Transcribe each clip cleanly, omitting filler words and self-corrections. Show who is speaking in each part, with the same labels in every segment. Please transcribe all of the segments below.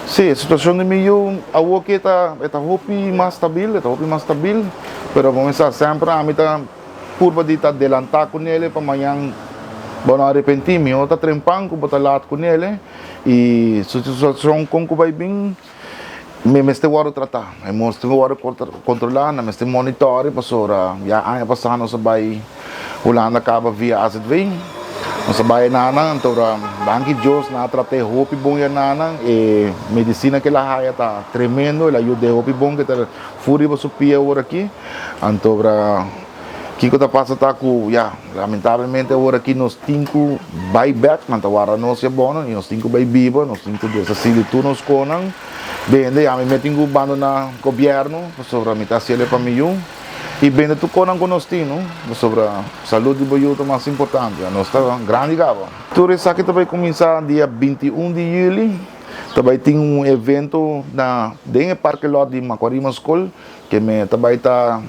Speaker 1: Sí, e situashon di mi yu awoki e ta e ta hopi mas stabil, e ta hopi mas stabil, pero bo mester sa semper ami ta purba di ta delantá ku nele pa mañan bo no arepentí. Mihó ta trempan ku bo ta lat ku nele i su situashon kon ku bai bin mi mester wòrdu tratá, mi mester wòrdu kontrolá, nan mester monitòri pasobra ya aña pasá nos a bai Hulanda kaba via AZV, nos a bai enanan, anto danki Dios nan a trat'é hopi bon enanan, e medisina ku el a haya ta tremendo, el a yud'é hopi bon ku e ta ful riba su pia awor aki, anto kiko ta pasa ta ku ya lamentablemente awor aki nos tin ku bai bek, nan ta warda nos ya bono i nos tin ku bai biba, nos tin ku deshasí di tur nos konan, bende, ami mi tin ku bandoná gobièrnu pasobra mi ta hasiel pa mi yu. I bende tur konan ku nos tin, no? Pasobra salud di bo yu ta mas importante. Anos ta grandi kaba. Tur esaki ta bai kuminsá dia 21 di yüli. Ta bai tin un evento na den e parke lòt di Macuarima Skol ke me ta bai ta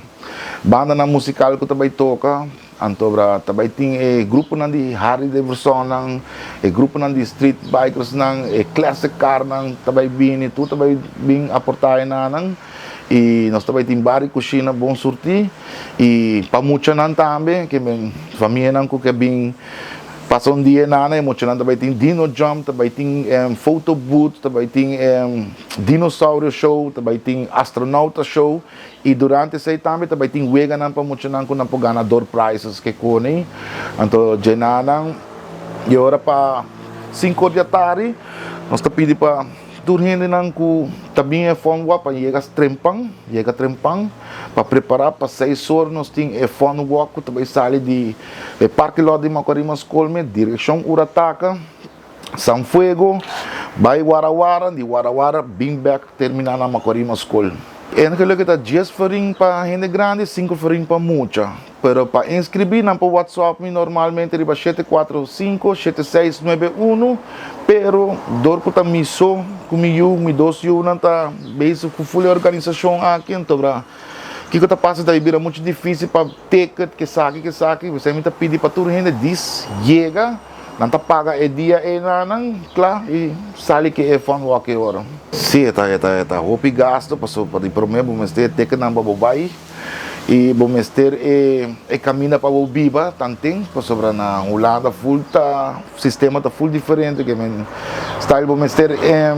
Speaker 1: bandanan musikal ku ta bai toka. Antobra ta bai tin e gruponan di Harley Davidsonnan, e gruponan di street bikersnan, e classic carnan ta bai bini, tur ta bai bin aportá enanan. I nos ta bai tin bar i kushina bon surtí. I pa muchanan tambe, ke men famianan ku ke bin pasa un dia enanan, e muchanan ta bai tin dino jump, ta bai tin photo booth, ta bai tin dinosaurio show, ta bai tin astronauta show. I durante esei tambe ta bai tin weganan pa muchanan ku nan por gana door prizes ke koni. Anto djenanan i ora pa sinku or di atardi nos ta pidi pa tur hendenan ku ta bin e fun walk pa yega trempan, yega trempan pa prepara pa seis or nos tin e fun walk ku ta bai sali di e parke lot di Macuarima Skol me direkshon Urataka. San Fuego, bai Warawara, di Warawara bin bek termina na Macuarima School. Eigenlijk e ta dies florin pa hende grandi, sinku florin pa mucha. Pero pa inscribi nan por WhatsApp mi normalmente riba 745 7691, pero dor ku ta mi so ku mi yu, mi dos yunan ta bezig ku ful e organisacion aki, entobra kiko ta pasa ta bira mucho dificil pa ticket, kesaki kesaki, p'esei mi ta pidi pa tur hende dis yega. Nan ta paga e dia einan kla i sali ke e fun walk e ora. Si e ta e ta e ta hopi gasto pasobra pa di prome bo mester e tekennan pa bo bai i bo mester e e kaminda pa bo biba tanten pasobra na Hulanda ful ta sistema ta ful diferente ke men style bo mester e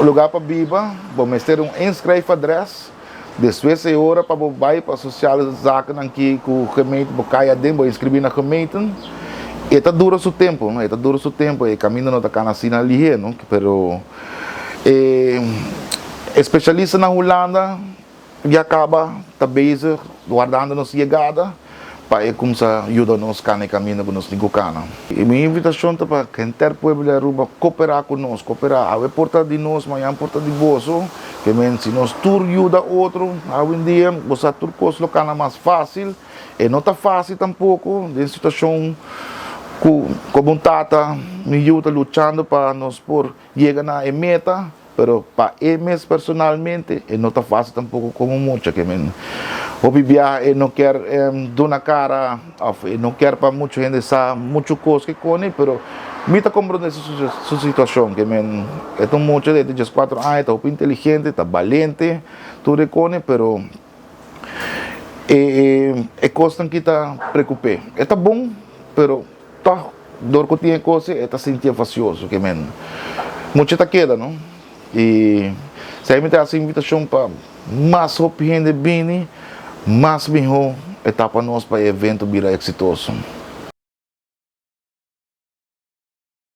Speaker 1: lugar pa biba bo mester un inschrijfadres despues e ora pa bo bai pa sociale zakennan ki ku gemeente bo kai aden bo inscribi na gemeenten e ta dura su tempo no e ta dura su tempo e kaminda no ta kana asina lihe no pero e especialista na Hulanda ya kaba ta bezig wardando nos yegada pa e kumsa yuda nos kana e kaminda ku nos tin ku kana. I mi invitashon ta pa henter pueblo di Aruba koperá ku nos, koperá. Awe por ta di nos, mañan por ta di boso. Ke men si nos tur yuda otro, awendia bo sa tur kos lo kana mas fásil. E no ta fásil tampoko den situashon ku komo un tata mi yu ta luchando pa nos por yega na e meta. Pero pa e mes personalmente e no ta fácil tampoco como mucha ke men hopi biaha e no kier duna cara of e no kier pa mucho hende sa mucho cos ke cone pero mi ta comprende su situacion ke men e ta un mucha de 14 aña e ta hopi inteligente ta balente tur e cone pero e e cosnan ki ta preocupe e ta bon pero Tòg dor ku tin e kos ei e ta sintié fasioso ke men mucha ta keda no i esei mi ta hasi invitashon pa mas hopi hende bini mas mihó e ta pa nos pa e evento bira eksitoso.